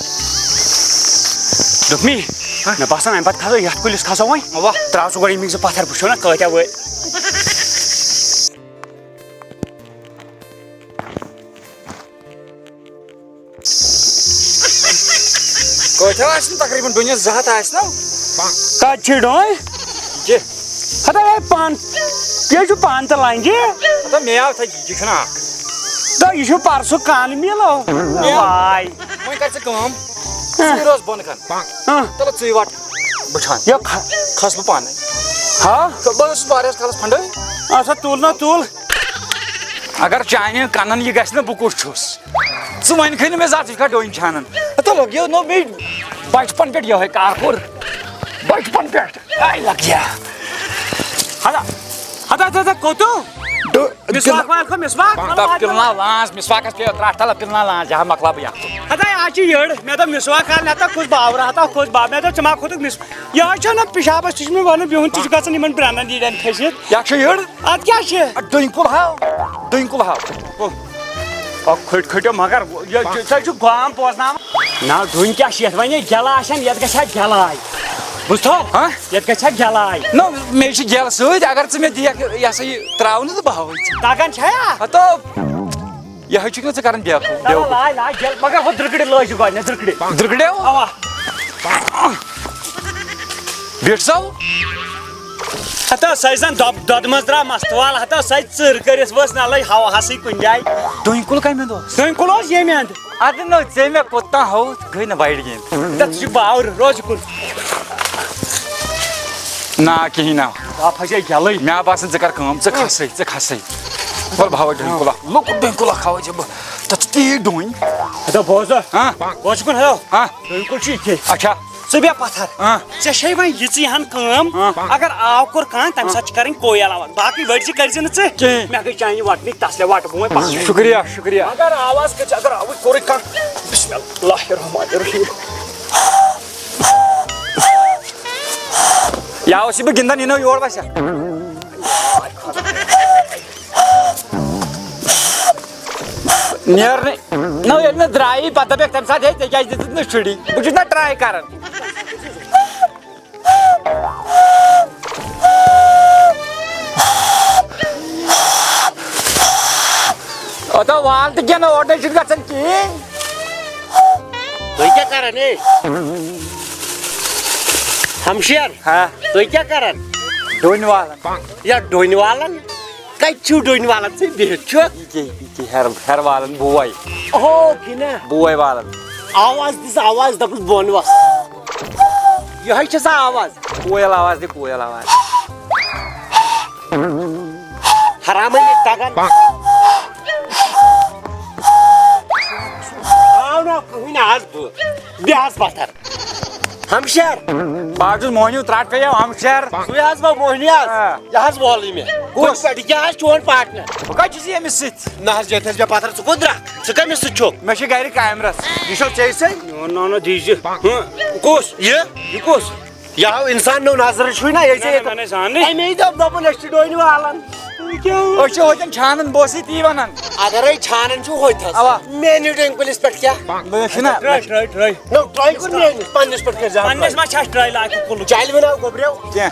دوٚپمی، ہہ؟ مےٚ باسان، اَمہِ پتہٕ کھسو یَتھ کُلِس کھسو وۄنۍ۔ اَوا۔ ترٛاو ژٕ گۄڈٕ یِم زٕ پتھر، بہٕ وٕچھو نا کۭتیٛاہ وٲتۍ۔ ژےٚ آسہِ نہٕ تقریٖباً ڈوٗنِس زٕ ہَتھ آسہِ نو۔ کَتہِ چھِ ڈوٗنۍ؟ یہِ۔ ہتا ہے پان، یہِ چھُ پان تہٕ لنٛجہِ۔ ہتا مےٚ آو تھَے، یہِ چھُنہٕ اکھ۔ تہٕ یہِ چھُ پرسُک کانہٕ میٖلو۔ مےٚ آو۔ واے۔ وۄنۍ کر ژٕ کٲم، ژٕے روز بۄنہٕ کَن۔ ہاں۔ تَلہٕ ژٕے وَٹ، بہٕ چھان۔ یہِ کھَ-، کھَس بہٕ پانَے۔ ہا؟ تہٕ بہٕ اوسُس واریاہَس کالَس پھنٛڈٲے۔ اَتھ ہا تُل نا تُل۔ اگر چانٮ۪ن کَنَن یہِ گژھِ نہ، بہٕ کُس چھُس؟ ژٕ وۄنۍ کھٔنۍ مےٚ زَژ، یہِ چھا ڈوٗنۍ چھانان؟ ہتا لوٚگ یہِ نوٚو مےٚ بچپن پٮ۪ٹھ یِہوٚے کار کوٚر۔ بچپن پٮ۪ٹھ۔ آے لگ گیا۔ ہتا، ہتا، ہتا، ہتا، کوٚتو؟ ڈو-، مسواک وال کو مسواک، ہتا، مطلب، پِلنا لانٛس، مسواکس پے ترٛٹھ تلا پِلنا لانٛس، جہاں مۄکلاو بہٕ یتھ۔ ہتا، آز چھِ یٔڑ، مےٚ دوٚپ مسواک کر، مےٚ ہتا کُس باورٕ، ہتا کُس با-، مےٚ دوٚپ ژٕ ما کھوٚتُکھ مس-، یہِ حظ چھُ نہ پِشابس تہِ چھُ مےٚ ونان بِہُن، ژٕ چھُکھ گژھان یِمن پرٛانن نیٖرن کھٔسِتھ۔ یہِ چھُ یٔڑ۔ اتھ کیٛاہ چھِ؟ ڈوٗنۍ کُل ہاو، ڈوٗنۍ کُل ہاو۔ او، او، کھٔٹۍ کھٔٹۍ مگر، یہِ، یہِ، ژٕ چھُکھ گام بوزناوان۔ نہ، ڈوٗنۍ کیٛاہ چھِ یَتھ وَنے گٮ۪لہٕ آسن، یَتھ گژھِ ہا گٮ۪لاے۔ بوٗزتھو؟ ہاں؟ یَتھ گژھِ ہا گٮ۪لاے۔ نہ، مےٚ چھِ گٮ۪لہٕ سۭتۍ، اگر ژٕ مےٚ دِکھ، یہِ ہسا یہِ ترٛاوٕ نہٕ تہٕ بہٕ ہاوَے ژےٚ۔ تَگان چھا؟ ہتو، یہِ حظ چھُکھ نہٕ ژٕ کران بیوقوٗف، چلو، بیوقوٗف۔ لاے، لاے، گٮ۪ل-، مگر ہُہ درٕکڑِ لٲج گۄڈٕنٮ۪تھ، درٕکڑِ۔ درٕکڑیو؟ اوا۔ بیٹھ سا۔ ہتا سۄے زن دۄب-، دۄدٕ منٛز درٛاو مستوال، ہتا سۄے ژٕر کٔرِتھ ؤژھ نلے ہوا ہسٕے کُنہِ جایہِ۔ ڈوٗنۍ کُل کمہِ اندٕ اوس؟ ڈوٗنۍ کُل اوس ییٚمہِ اندٕ۔ ادٕ نو ژےٚ مےٚ کوٚت تام ہووُتھ، گٔے نہٕ وایِڈ گیم۔ تتھ چھُ باور روزِ کُن۔ نا کِہیٖنۍ نا۔ آ پھسے گٮ۪لٕے۔ مےٚ باسان ژٕ کر کٲم، ژٕ کھسے، ژٕ کھسے۔ وَل بہٕ ہاوے ڈوٗنۍ کُل اکھ۔ لۄکُٹ ڈوٗنۍ کُل اکھ ہاوے ژےٚ بہٕ۔ تتھ چھِ تیٖتۍ ڈوٗنۍ۔ ہتا بوز۔ ہاں۔ بوز کُن ہتا۔ ہاں۔ ڈوٗنۍ کُل چھُ یہِ کہِ۔ اچھا۔ ژٕ بیٚہہ پتھر۔ ہاں۔ ژےٚ چھے وۄنۍ یِژٕے ہن کٲم، ہاں۔ اگر آو کوٚر کانٛہہ، تَمہِ ساتہٕ چھِ کَرٕنۍ کویل آواز۔ باقٕے ؤڈۍ زِ کٔرۍ زِ نہٕ ژٕ۔ کینٛہہ۔ مےٚ گٔے چانہِ وَٹنٕکۍ تسلے وَٹہٕ بہٕ وۄنۍ پَتہٕ۔ شُکریہ، شُکریہ۔ اگر آواز کٔرۍ زِ، اگر آوٕے کوٚرُے کانٛہہ، بسم اللہ الرحمن الرحیم۔ یا اوس یہِ بہٕ گِنٛدان، یہِ نو یور وَسیا۔ نیرنٕے۔ نہ، ییٚلہِ نہٕ درٛایی، پتہٕ دَپٮ۪کھ تَمہِ ساتہٕ، "ہے، ژےٚ کیٛازِ دِژٕتھ نہٕ شُرِی؟ بہٕ چھُس نہ try کران۔" اوٚتام وال تہِ کینٛہہ نہ، اورٕ نَے چھُنہٕ گژھان کِہیٖنۍ۔ تُہۍ کیٛاہ کران، ہے؟ ہمشیر، ہا؟ تُہۍ کیٛاہ کران؟ ڈوٗنۍ والان۔ یا ڈوٗنۍ والان؟ کتہِ چھِو ڈوٗنۍ والان ژٕ بِہِتھ چھُکھ؟ یہِ کیٛاہ، یہِ کیٛاہ ہٮ۪ر، ہٮ۪ر والان بوے۔ اوہ، کِنہ؟ بوے والان۔ آواز دِژ، آواز دَپُس بۄن وَس۔ یِہوٚے چھِ سا آواز؟ کویل آواز دِ، کویل آواز۔ حرامٕے نہٕ تَگان۔ آو نہ کٕہٕنۍ آز بہٕ۔ بیٚہہ حظ پَتھر۔ ہمشیر۔ بہٕ حظ چھُس موہنیوٗ ترٛٹھ کَیو ہمشیر۔ سُے حظ بہٕ موہنی حظ۔ آ۔ یہِ حظ وولٕے مےٚ۔ کُس؟ کُنہِ پٮ۪ٹھ، یہِ کیٛاہ حظ چون partner؟ بہٕ کَتہِ چھُس ییٚمِس سۭتۍ؟ نہ حظ، ییٚتہِ حظ مےٚ پَتھر، ژٕ کوٚت درٛاکھ؟ ژٕ کٔمِس سۭتۍ چھُکھ؟ مےٚ چھِ گرِ کامرَس۔ یہِ چھو ژےٚ سۭتۍ؟ نہ، نہ، نہ، دیٖزِ۔ ہہ، کُس؟ یہِ؟ یہِ کُس؟ یہِ آو اِنسان نوٚو نظرٕ چھُے نہ، ییٚتہِ نہ، نہ، ییٚتہِ۔ نہ، نہ، زاننٕے۔ اَمے دوٚپ، دوٚپُن، أسۍ چھِ ڈوٗنۍ والان۔ أسۍ چھِ ہوٚتٮ۪ن چھانان، بہٕ اوسُس تی وَنان۔ اگرے چھانان چھُو ہوٚتہِ حظ۔ اَوا۔ میٛانہِ ڈوٗنۍ کُلِس پٮ۪ٹھ کیٛاہ؟ مےٚ چھُنہ۔ ترٛٲے، ترٛٲے، ترٛٲے۔ نو، try کوٚر میٛٲنِس، پنٛنِس پٮ۪ٹھ کٔرۍ زیادٕ پنٛنِس try۔ ما چھِ اَسہِ try لاگہِ کُلُک؟ جالہِ وٕناو گوٚبریو۔ کینٛہہ۔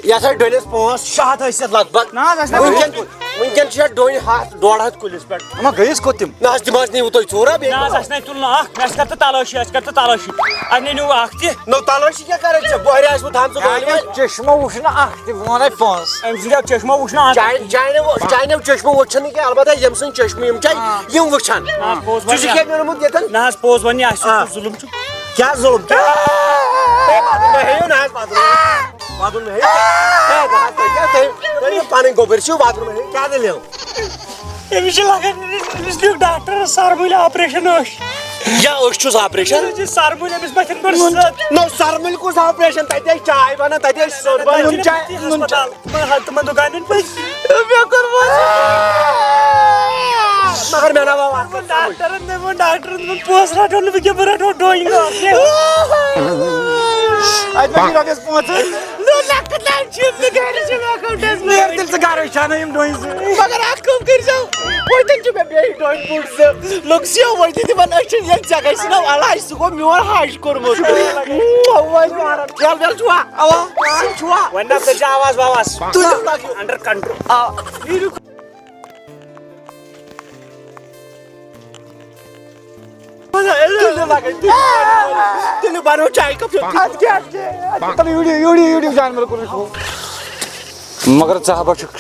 یَتھ آسہِ ڈوٗنِس پانٛژھ شےٚ ہَتھ ٲسِتھ لگ بگ۔ نہ حظ، اَسہِ نہ وٕنکٮ۪ن، وٕنکٮ۪ن چھِ یَتھ ڈوٗنۍ ہَتھ، ڈۄڈ ہَتھ کُلِس پٮ۪ٹھ۔ اَما گٔیِس کوٚت تِم؟ نہ حظ، تِم حظ نِیِو تُہۍ ژوٗرا بیٚیہِ نہ حظ، کانٛہہ؟ اَسہِ نَے تُل نہٕ اَکھ، اَسہِ کَتہِ تَلٲشی، اَسہِ کَتہِ تَلٲشی؟ اَسہِ نَے نیوٗ اَکھ تہِ۔ نو تَلٲشی کیٛاہ کَرَکھ ژےٚ؟ بۄہرِ آسہِ وۄنۍ تھامژٕ گاڑِ وٲلۍ۔ چشمہ وٕچھ نہٕ اَکھ تہِ، بہٕ وَنَے پانٛژھ۔ أمۍ سٕنٛدیو چشمو وٕچھ نہٕ اَکھ۔ چانہِ، چانیو، چانیو چشمو وٕچھ نہٕ کینٛہہ، البتہ ییٚمۍ سُنٛد چشمہٕ یِم چھِ، آ۔ یِم وٕچھَن۔ نہ حظ، پوٚز ژٕ چھُکھ وَنیا۔ کیٛاہ میوٗنمُت ییٚتٮ۪ن؟ نہ حظ، پوٚز وَنیا، اَسہِ آ۔ چھُ ظُلُم چھُ۔ کیٛاہ ظُلُم؟ کیٛاہ؟ ہے، وَدُن مہ ہیٚیِو نہ حظ، وَدُن۔ وَدُن مہ ہیٚیِو۔ ہے، نہ حظ، تُہۍ کیٛاہ، تُہۍ، تُہۍ پَنٕنۍ گوٚبٕرۍ چھِو، وَدُن مہ ہیٚیِو۔ کیٛاہ دٔلیٖل؟ أمِس چھِ لَگان، أمِس، أمِس لیوٗکھ ڈاکٹرَس سَرمُلہِ operation أچھ۔ یا أچھ چھُس operation؟ أمِس چھِ سَرمُلہِ، أمِس مَتھن گۄڈٕ سَتھ۔ نو، سَرمُلہِ کُس operation؟ تَتہِ ٲسۍ چاے بَنان، تَتہِ ٲسۍ سیُن بَنان۔ نُن چاے، نُن چاے۔ ہسپتال۔ تِمن، تِمن دُکانن پٔکۍ۔ مےٚ کوٚر وۄنۍ۔ مگر مےٚ نہ ووٚن۔ ڈاکٹرن، مےٚ ووٚن ڈاکٹرن، دوٚپُن، "پونٛسہٕ رٹو نہٕ بہٕ کینٛہہ، بہٕ رٹو ڈوٗنۍ گاٹھ۔" اَتہِ ما چھِ رۄپیَس پانٛژھ ہَتھ؟ نہ، لۄکٕٹ لۄکٕٹ چھِ یِم نہٕ گرِ چھِ مےٚ اکاونٹس منٛز۔ نیر تیٚلہِ ژٕ گرے، چھا نہٕ یِم ڈوٗنۍ زٕ؟ مگر اکھ کٲم کٔرۍزیو، وۄنۍ تیٚلہِ چھُ مےٚ بیٚیہِ ڈوٗنۍ پھوٚٹ زٕ۔ لوٚگ سیو وۄنۍ تہِ تِمن أچھن، ییٚلہِ ژےٚ گژھِ نہ وَلہٕ، اَسہِ سُہ گوٚو میون حج کوٚرمُت۔ وۄنۍ چھُ آرام۔ کھیل ویل چھُوا؟ اوا۔ کھیل چھُوا؟ وۄنۍ نہ کٔرۍ زِ آواز واواز۔ تُلِو لگیو۔ Under control۔ آ۔ تیٚلہِ بنو چایہِ کپ۔ اَدٕ کیٛاہ، اَدٕ کیٛاہ، اَدٕ کیٛاہ، تَلہٕ یوٗرۍ، یوٗرۍ، یوٗرۍ، جانور کوٚرُکھ۔ مگر ژٕ ہا چھُکھ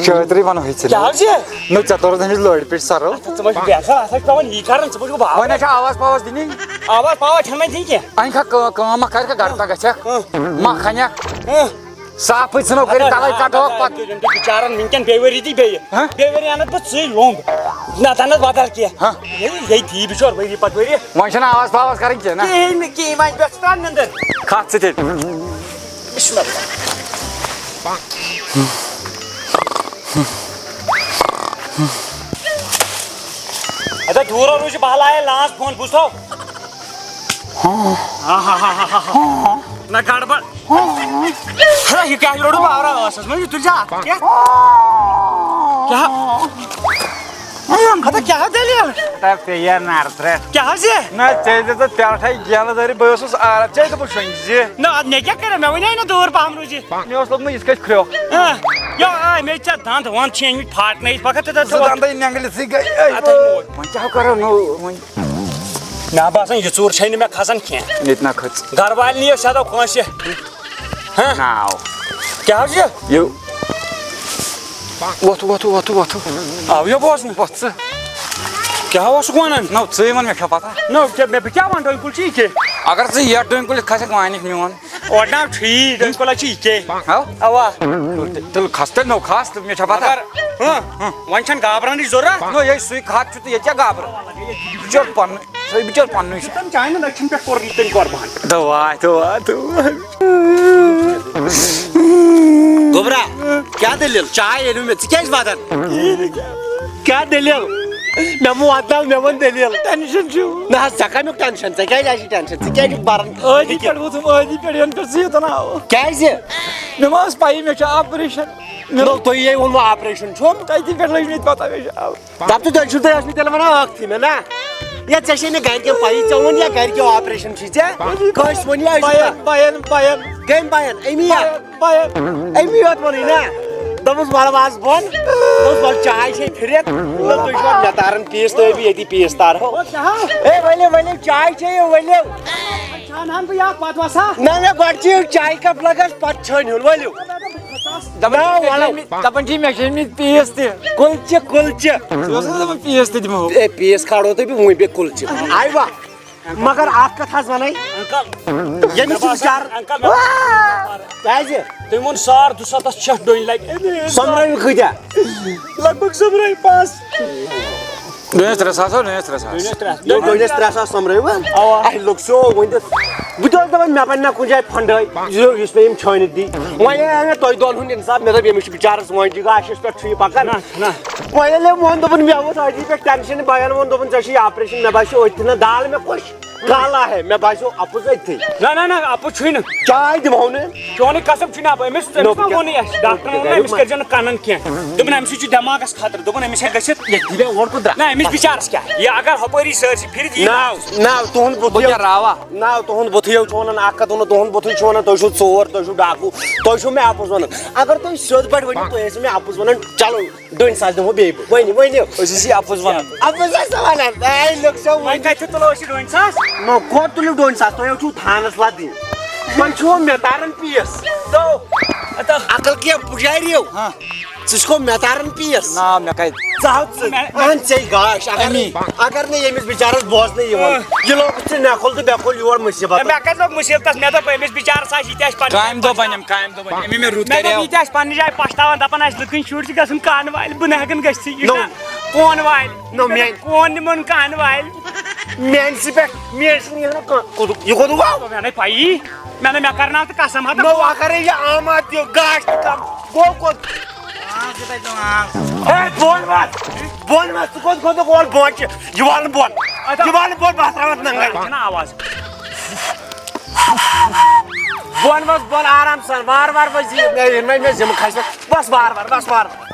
شٲطرٕے، وَنو ہے ژےٚ۔ کیٛاہ حظ یہِ؟ نہ، ژےٚ توٚرُتھ أمِس لٲڑۍ پیٚٹھۍ سَرو۔ ژٕ ما چھُکھ بیٹھان، اَتھ ہا چھِ پٮ۪وان یی کَرُن، ژٕ ما چھُکھ باوان۔ وۄنۍ ہا چھِ آواز پاواز دِنی۔ آواز پاواز چھَنہٕ وۄنۍ دِنۍ کینٛہہ۔ اَنہِ کھا کٲ-، کٲم ما کَرِ کھا گَرٕ تام گژھِ ہا؟ اۭں۔ ما کھَنہِ ہا۔ اۭں۔ صافٕے ژھٕنو کٔرِتھ، اَدٕ تَلَے ژَٹہوکھ پَتہٕ۔ بِچارَن وٕنکٮ۪ن بیٚیہِ ؤری دی بیٚیہِ۔ ہاں؟ بیٚیہِ ؤری اَنَکھ بہٕ ژٕے لوٚمب۔ نَتہٕ اَنَکھ بدل کینٛہہ۔ ہاں؟ یے، یے دی بِچور ؤری پَتہٕ ؤری۔ وۄنۍ چھَنہٕ آواز پاواز کَرٕنۍ کینٛہہ نا؟ کِہیٖنۍ نہٕ، کِہیٖنۍ، وۄنۍ پٮ۪ٹھ ژٕ ترٛاو نِندٕر۔ کھَس ژٕ تیٚلہِ۔ بِسمِ اللہ۔ اَدٕ دوٗرو روٗزِ بہلایے لانٛس فون، بوٗزتھو؟ نہ گڑبڑ۔ ہا، یہِ کیٛاہ روٚٹُم آورا ٲسَس منٛز؟ یہِ تُلۍ زِ اَتھ کیٛاہ؟ کیٛاہ؟ ہتا کیٛاہ دٔلیٖل؟ ہتا پیٚیہِ نَرٕ ترٛٹھ۔ کیٛاہ حظ یہِ؟ نہ، ژےٚ دِژٕتھ پٮ۪ٹھَے گیلہٕ دٲرِتھ، بہٕ اوسُس آرام، ژےٚ دوٚپُتھ شۄنٛگۍ زِ۔ نہ، اَدٕ مےٚ کیٛاہ کَرِ؟ مےٚ وَنے نہ دوٗر پہم روٗزِتھ۔ مےٚ اوس لوٚگمُت یِتھ کٔنۍ کھرٛو۔ ہاں، یو، آ، مےٚ چھِ ژےٚ دَنٛد وَنٛد چھِ أنۍمٕتۍ پھاٹنٲیِتھ، پَکھ تہٕ زٕ دَنٛدَے نٮ۪نٛگلِتھٕے گٔے۔ اَدٕ وۄنۍ۔ وۄنۍ کیٛاہ کَرو نو وۄنۍ؟ مےٚ باسان، یہِ ژوٗر چھے نہٕ مےٚ کھسان کینٛہہ۔ ییٚتہِ نہ کھٔژ۔ گرٕ والنٕے یٲژ ہٮ۪تو کٲنٛسہِ۔ ہاں؟ ناو۔ کیٛاہ حظ یہِ؟ یہِ۔ وۄتھ، وۄتھ، وۄتھ، وۄتھ۔ آو یہِ بوزنہٕ؟ وۄتھ ژٕ۔ کیٛاہ اوسُکھ وَنان؟ نہ، ژٕے وَن، مےٚ چھا پَتہ۔ نہ، کیٛاہ، مےٚ، بہٕ کیٛاہ وَنہٕ، ڈوٗنۍ کُل چھُ یہِ کیٛاہ؟ اگر ژٕ یَتھ ڈوٗنۍ کُلِس کھسکھ، وانِکھ میون۔ اورٕ نہ چھُ یی، ڈوٗنۍ کُلا چھُ یہِ کیٛاہ؟ ہاو؟ اَوا۔ تیٚلہِ، تیٚلہِ کھس، تیٚلہِ نو کھس، تہٕ مےٚ چھا پَتہ۔ مگر، ہاں، ہاں۔ وۄنۍ چھَنہٕ گابرَنٕچ ضوٚرَتھ۔ نو، یہِ سُے کھاد چھُ تہٕ ییٚتہِ کیٛاہ گابرٕ؟ یہِ چھُ پَنُن۔ سُہ بِچور پَننُے چھُ۔ تِم چانٮ۪ن أچھَن پٮ۪ٹھ کوٚر یہِ تٔمۍ قۄربان۔ دَوا، دَوا، دَوا۔ گوٚبرا، کیٛاہ دٔلیٖل؟ چاے أنِو مےٚ، ژٕ کیٛازِ وَدان؟ کیٛاہ دٔلیٖل؟ مےٚ مہٕ وَدناو، مےٚ وَن دٔلیٖل۔ ٹٮ۪نشَن چھُ۔ نہ حظ، ژےٚ کَمیُک ٹٮ۪نشَن؟ ژےٚ کیٛازِ آسی ٹٮ۪نشَن؟ ژٕ کیٛازِ چھُکھ بَران؟ عٲدی پٮ۪ٹھ ووتھُم، عٲدی پٮ۪ٹھ یَنہٕ پٮ۪ٹھ ژٕ یوٚتَن آوُکھ۔ کیٛازِ؟ مےٚ ما ٲس پَیی مےٚ چھُ آپریشَن۔ مےٚ نو، تُہۍ یے ووٚنوٕ آپریشَن چھُم۔ کَتہِ پٮ۪ٹھ لٔج مےٚ پَتہ مےٚ چھُ آو۔ دَپ تہٕ تیٚلہِ چھُو تۄہہِ ٲسمٕتۍ تیٚلہِ وَنان ٲکھتٕے مےٚ نا؟ یا ژےٚ چھے نہٕ گَرِکٮ۪و پَیی، ژےٚ ووٚن یا گَرِکٮ۪و آپریشَن چھُے ژےٚ؟ کٲنٛسہِ ووٚن یا أسۍ بَیَن، بَیَن، بَیَن۔ کٔمۍ بَیَن؟ أمی یا؟ بَیَن، بَیَن۔ أمی یوت ووٚنُے نا؟ دوٚپُس وَلہٕ وَس بۄن۔ دوٚپُس وَلہٕ چاے چھے پھِرِتھ۔ دوٚپ تُہۍ چھِوا مےٚ تاران پیٖس تہٕ أبی ییٚتی پیٖس تارہو۔ ہے ؤلِو، ؤلِو، چاے چیٚیِو، ؤلِو۔ چھانہٕ ہن بہٕ یہِ اکھ پتہٕ وسا۔ نہ، نہ، گۄڈٕ چیٚیِو چایہِ کپ لگس، پتہٕ چھٲنۍ ہُن، ؤلِو۔ دپان نہ، چھِ مےٚ وَلو۔ چھٔلمٕتۍ، دپان چھِ مےٚ چھٔلمٕتۍ پیٖس تہِ۔ کُلچہِ، کُلچہِ۔ ژٕ اوسُکھ دپان پیٖس تہِ دِمو۔ اے، پیٖس کھارو تۄہہِ بہٕ وُنہِ بیٚیہِ کُلچہِ۔ آیوا؟ مگر اکھ کتھ حظ ونے۔ انکل۔ ییٚمِس چھُ بِچارٕ۔ انکل، مےٚ کیازِ؟ تٔمۍ ووٚن ساڑ دُسَتتھ چھَٹھ ڈوٗنۍ لگہِ۔ سۄمبرٲوِو کۭتیاہ؟ لگ بگ سۄمبرٲوِو پانٛژھ۔ ڈوٗنِس ترٛےٚ ساس ہو، ڈوٗنِس ترٛےٚ ساس۔ ڈوٗنِس ترٛےٚ ساس۔ ڈوٗنِس ترٛےٚ ساس سۄمبرٲوِو؟ اَوا۔ اَسہِ لوٚگ سیوٚو ؤنِتھ۔ بہٕ تہِ اوسُس دَپان، مےٚ بَنہِ نا کُنہِ جایہِ پھنٛڈٲے، یُس مےٚ یِم چھٲنِتھ دی۔ وۄنۍ آے مےٚ تۄہہِ دۄن ہُنٛد اِنصاف، مےٚ دوٚپ، ییٚمِس چھُ بِچارَس وٲنٛجہِ گاشَس پٮ۪ٹھ چھُ یہِ پَکان۔ نہ، نہ۔ وۄنۍ ییٚلہِ أمۍ ووٚن، دوٚپُن، مےٚ اوس أتی پٮ۪ٹھ ٹٮ۪نشَن، بَیَن ووٚن، دوٚپُن، ژےٚ چھُے آپریشَن، مےٚ باسیو أتھۍ نہ دال مےٚ کوٚش۔ کالا ہے، مےٚ باسیو اَپُز أتھٕے۔ نہ، نہ، نہ، اَپُز چھُے نہٕ۔ چاے دِمہو نہٕ۔ چونُے قسم چھُ نہ، أمِس، أمِس نو، ما ووٚنُے اَسہِ؟ ڈاکٹرن ووٚن نہ، أمِس کٔرۍزیو نہٕ کَنَن کینٛہہ۔ دوٚپُن، أمِس چھُ دٮ۪ماغَس خطرٕ۔ دوٚپُن، أمِس ہیٚکہِ گٔژھِتھ۔ یہِ دِبے اورٕ کُن درٛا۔ نہ، أمِس بِچارَس کیٛاہ؟ یہِ اگر ہُپٲری سٲرسٕے پھِرِ یہِ۔ ناو، ناو، تُہُنٛد بُتھ بہٕ یو-، کیٛاہ راوا؟ ناو، تُہُنٛد بُتھٕے یو چھُ وَنان، اَکھ کَتھ ووٚنُو، تُہُنٛد بُتھٕے چھُ وَنان، تُہۍ چھِو ژور، تُہۍ چھِو ڈاکوٗ، تُہۍ چھِو مےٚ اَپُز وَنان۔ اگر تُہۍ سیوٚد پٲٹھۍ ؤنِو، تُہۍ ٲسِو مےٚ اَپُز وَنان، چلو۔ ڈوٗنۍ ساس دِمو بیٚیہِ بہٕ۔ ؤنِو، ؤنِو۔ أسۍ ٲسی اَپُز وَنان۔ اَپُز ٲسۍ وَنان۔ اے، لُکھ چھِ وۄنۍ وٕنہِ۔ کَتہِ چھُ تُلو أسۍ یہِ ڈوٗنۍ ساس؟ نہ، کوٚت تُلِو ڈوٗنۍ ساس؟ تۄہہِ چھُو تھانَس لَدٕنۍ۔ وۄنۍ چھُو مےٚ تاران پیٖس۔ تو، اَتھ عقل کینٛہہ پُجاریو۔ ہاں۔ ژٕ چھُکھ مےٚ تاران پیٖس۔ نہ، مےٚ کَتہِ؟ ژٕ ہاو ژٕ۔ مےٚ، اَہَن ژےٚ گاش۔ اگر اَمی۔ نہٕ، اگر نہٕ ییٚمِس بِچارَس بوزنہٕ یِوان، یہِ لوگُتھ ژٕ مےٚ کھول تہٕ مےٚ کھول یور مُصیٖبت۔ مےٚ کَتہِ لوگ مُصیٖبتَس؟ مےٚ دوٚپ أمِس بِچارَس آسہِ یہِ تہِ آسہِ پَنٕنۍ۔ کامہِ دۄہ بَنٮ۪م، کامہِ دۄہ بَنٮ۪م۔ أمی مےٚ رُت مےٚ دوٚپ، کَریو۔ یہِ تہِ آسہِ پَنٕنہِ جایہِ پَشتاوان، دَپان آسہِ لُکٕنۍ شُرۍ چھِ گژھُن کانہٕ والہِ، بہٕ نہٕ ہٮ۪کَن گٔژھِتھٕے، یہِ نو۔ چھُنہ کون والہِ۔ نو، مےٚ میٛانہِ دوٚپ، کون نِمُن کانہٕ والہِ۔ میٛانہِ سۭتۍ پٮ۪ٹھ، میٛانہِ سۭتۍ نیرِ نہ کانٛہہ۔ کوٚدُکھ، یہِ کوٚدُکھ واو۔ مےٚ نَے پَیی، مےٚ نَے، مےٚ کَرناو تہٕ قسم ہا، نو، اَگَرے یہِ آمات یہِ گاش تہِ کَم، گوٚو کوٚت؟ آ، ژٕ تَتہِ نہٕ آو۔ ہے، بۄن وَس، بۄن وَس، ژٕ کوٚت کھوٚتُکھ اورٕ بۄن چھِ؟ یہِ وَل نہٕ بۄن، اَدٕ یہِ وَل نہٕ بۄن، بہٕ ہَس ترٛاوَتھ ننٛگَے۔ چھَنہ آواز؟ بۄن وَس، بۄن آرام سان، وارٕ وارٕ وَس یہِ، مےٚ، یہِ مےٚ، مےٚ ذِمہٕ کھَسہِ نہٕ۔ وَس وارٕ وارٕ، وَس وارٕ وارٕ۔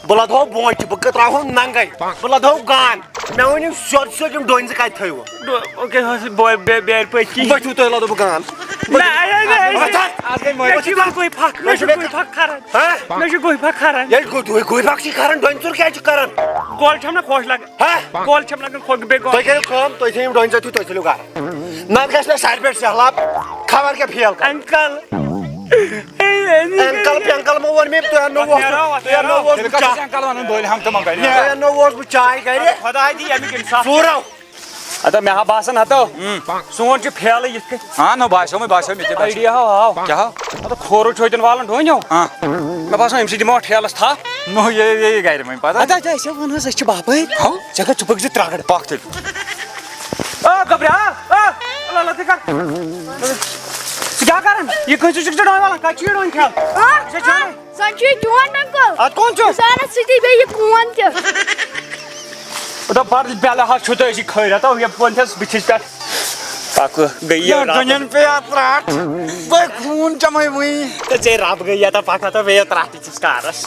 بہٕ لَدہو بونٛٹھ، بہٕ کَتھ ترٛاوہو ننٛگَے، بہٕ لَدہو گان۔ مےٚ ؤنِو سیوٚد سیوٚد، یِم ڈوٗنۍ زٕ کَتہِ تھٲیوٕ؟ ڈو-، اوکے، حظ، بوے، بے-، بیرِ پٔتۍ کِنۍ۔ بٔٹھِو تُہۍ لَدٕ بہٕ گان۔ نہ، اے، اے، اے، اے۔ وۄتھ ہا۔ اَتھ گٔے مٲرِتھ۔ مےٚ چھِ یِوان گُہہِ پھَکھ، مےٚ چھِ گُہہِ پھَکھ کھَران۔ ہا؟ مےٚ چھِ گُہہِ پھَکھ کھَران۔ ییٚلہِ گُہہِ، گُہہِ، گُہہِ پھَکھ چھِ کھَران، ڈوٗنۍ ژوٗر کیٛازِ چھِ کَران؟ گۄل چھَم نہ خۄش لَگان۔ ہا؟ گۄل چھَم لَگان خۄش، بیٚیہِ گۄل۔ تُہۍ کٔرِو کٲم، تُہۍ تھٲیِو یِم ڈوٗنۍ زٕ تُہۍ، تُہۍ ژٔلِو گَرٕ۔ نَتہٕ گژھِ مےٚ سَرِ پٮ۪ٹھ سہلاب، خبر کیٛاہ فیل کَرٕ۔ انکل۔ انکل پینکل مہ ووٚن مےٚ، تُہۍ اَننو وۄتھ اوس، نیرو، وۄتھ تُہۍ اَننو نیرو۔ وۄتھ اوس تیٚلہِ بہٕ کَتھ چاے۔ چھُس انکل وَنان، بٔلۍ ہَم تہٕ منٛگَے۔ تُہۍ اَننو وۄتھ اوس بہٕ چاے گَرِ۔ خۄداے دی اَمیُک اِنصاف۔ ژوٗرو۔ ہَتو مےٚ ہا باسان ہَتو، سون چھُ فیلٕے یِتھ کٔنۍ۔ ہاں، نو، باسیو مےٚ، باسیو مےٚ تہِ۔ آیڈیا ہا آو۔ کیٛاہ ہا؟ ہَتو کھورو چھُ ہوٚتٮ۪ن والان ڈوٗنۍ ہیوٚو۔ ہاں۔ مےٚ باسان أمۍ سۭتۍ دِمو ٹھیلَس تھَپھ۔ نو، یہِ، یہِ، یہِ گَرِ وۄنۍ پَتہٕ۔ اَدٕ، اَدٕ، أسۍ ہا وَنہٕ حظ، أسۍ چھِ باپٲرۍ۔ ہاو۔ ژےٚ کَتھ ژٕ پٔکۍ زِ ترٛگڑ۔ پَکھ تیٚلہِ۔ آ، گبریا، آ، آ، اللہ، اللہ، تہِ کر۔ ژٕ کیٛاہ کران؟ یہِ کٲنٛسہِ چھُکھ ژٕ ڈوٗنۍ والان؟ کَتہِ چھُ یہِ ڈوٗنۍ کھٮ۪وان؟ آ، یہِ چھا چانٕے؟ آ، زَن چھُ یہِ چون uncle۔ اَدٕ کون چھُ؟ زَن چھُ تہِ بیٚیہِ یہِ کون تہِ۔ او، دَپ بَر بٮ۪لہٕ ہا چھُ تۄہہِ أزی خٲرا، تَو یَپھ وۄنۍ تھَس بٕتھِس پٮ۪ٹھ۔ پَکھ گٔے یہِ یَتھ رَب۔ ڈوٗنٮ۪ن پے اَتھ ترٛٹھ۔ بٔے خوٗن چَمَے وٕنۍ۔ تہٕ ژے رَب گٔے یَتھ، پَکھ ہا تہٕ بیٚیہِ ترٛٹھ أکِس کارَس۔